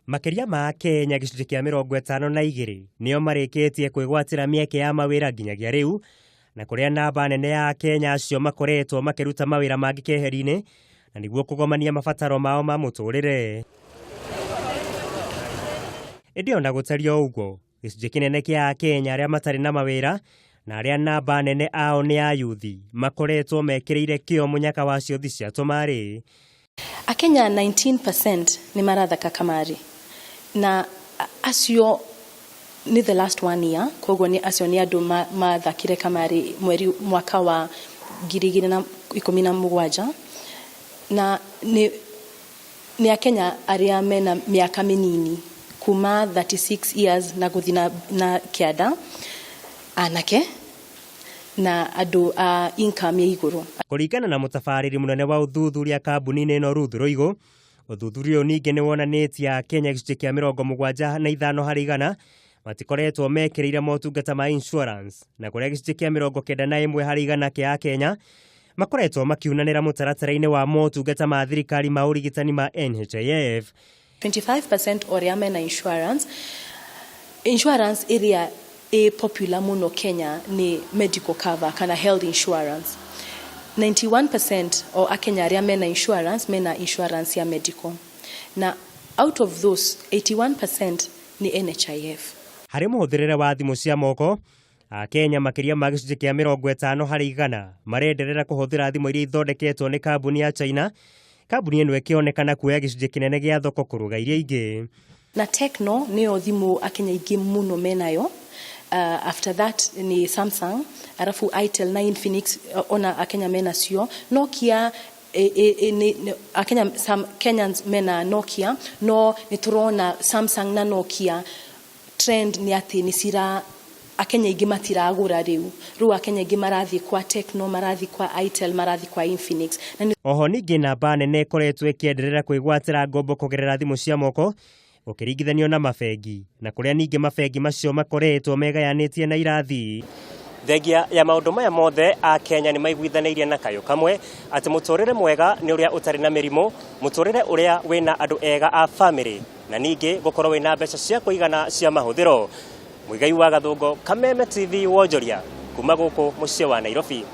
Makĩria ma Akenya gĩcunjĩ kĩa 52 nĩo marĩkĩtie kwĩgwatĩra mĩeke ya mawĩra nginyagia rĩu, na kũrĩa namba nene ya Akenya acio makoretwo makĩruta mawĩra mangĩ keheri-inĩ na nĩguo kũgomania mabataro mao ma mũtũrĩre. Ĩndĩ ona gũtariĩ o ũguo, gĩcunjĩ kĩnene kĩa Akenya arĩa matarĩ na mawĩra na arĩa namba nene ao nĩ ayuthi makoretwo mekĩrĩire kĩo mũnyaka wa ciothi cia tũmarĩ. Akenya 19% nĩ marathaka kamarĩ na acio nĩ the last one year, koguo nĩ acio nĩ andũ mathakire kamarĩ mweri mwaka wa 2017 na nĩ Akenya arĩa mena mĩaka mĩnini kuma 36 years na gũthiĩ na kĩanda, anake na andũ a income ya igũrũ. Kũringana na mũtabarĩri mũnene wa ũthuthuria kambuni-inĩ ĩno Ruth Rũigũ, ũthuthuria ũyũ ningĩ nĩ wonanĩtie Akenya gĩcunjĩ kĩa 75 harĩ igana matikoretwo mekĩrĩire motungata ma insurance, na kũrĩa gĩcunjĩ kĩa 91 harĩ igana kĩa Akenya makoretwo makiunanĩra mũtaratara-inĩ wa motungata ma thirikari ma ũrigitani ma NHIF. 25% ũrĩa mena insurance, insurance ĩrĩa ĩ popular mũno Kenya nĩ medical cover kana health insurance. 91% o Akenya arĩa mena insurance mena insurance ya medical, na out of those 81% nĩ NHIF. Harĩ mũhũthĩrĩre wa thimũ cia moko, Akenya makĩria ma gĩcunjĩ kĩa 50 harĩ igana marenderera kũhũthĩra thimũ iria ithondeketwo nĩ kambuni ya China, kambuni ĩno ĩkĩonekana kuoya gĩcunjĩ kĩnene gĩa thoko kũrũga iria ingĩ. Na Tecno nĩyo thimũ Akenya aingĩ mũno menayo. After that nĩ Samsung, arabu Itel na Infinix ona Akenya menacio. Nokia nĩ Akenya, some Kenyans mena Nokia, no nĩ tũrona Samsung na Nokia trend nĩ atĩ nĩ cira Akenya aingĩ matiragũra rĩu. Rĩu Akenya aingĩ marathiĩ kwa Tecno, marathiĩ kwa Itel, marathiĩ kwa Infinix. Na nĩ Oho ningĩ namba nene ĩkoretwo ĩkĩenderera kwĩgwatĩra ngombo kũgerera thimũ cia moko gũkĩringithanio na mabengi, na kũrĩa ningĩ mabengi macio makoretwo megayanĩtie na irathi. Thengia ya maũndũ maya mothe, Akenya nĩ maiguithanĩirie na kayũ kamwe atĩ mũtũrĩre mwega nĩ ũrĩa ũtarĩ na mĩrimũ, mũtũrĩre ũrĩa wĩna andũ ega a bamĩrĩ, na ningĩ gũkorwo wĩna mbeca cia kũigana cia mahũthĩro. Muigai wa Gathũngũ, Kameme TV, wonjoria kuma gũkũ mũciĩ wa Nairobi.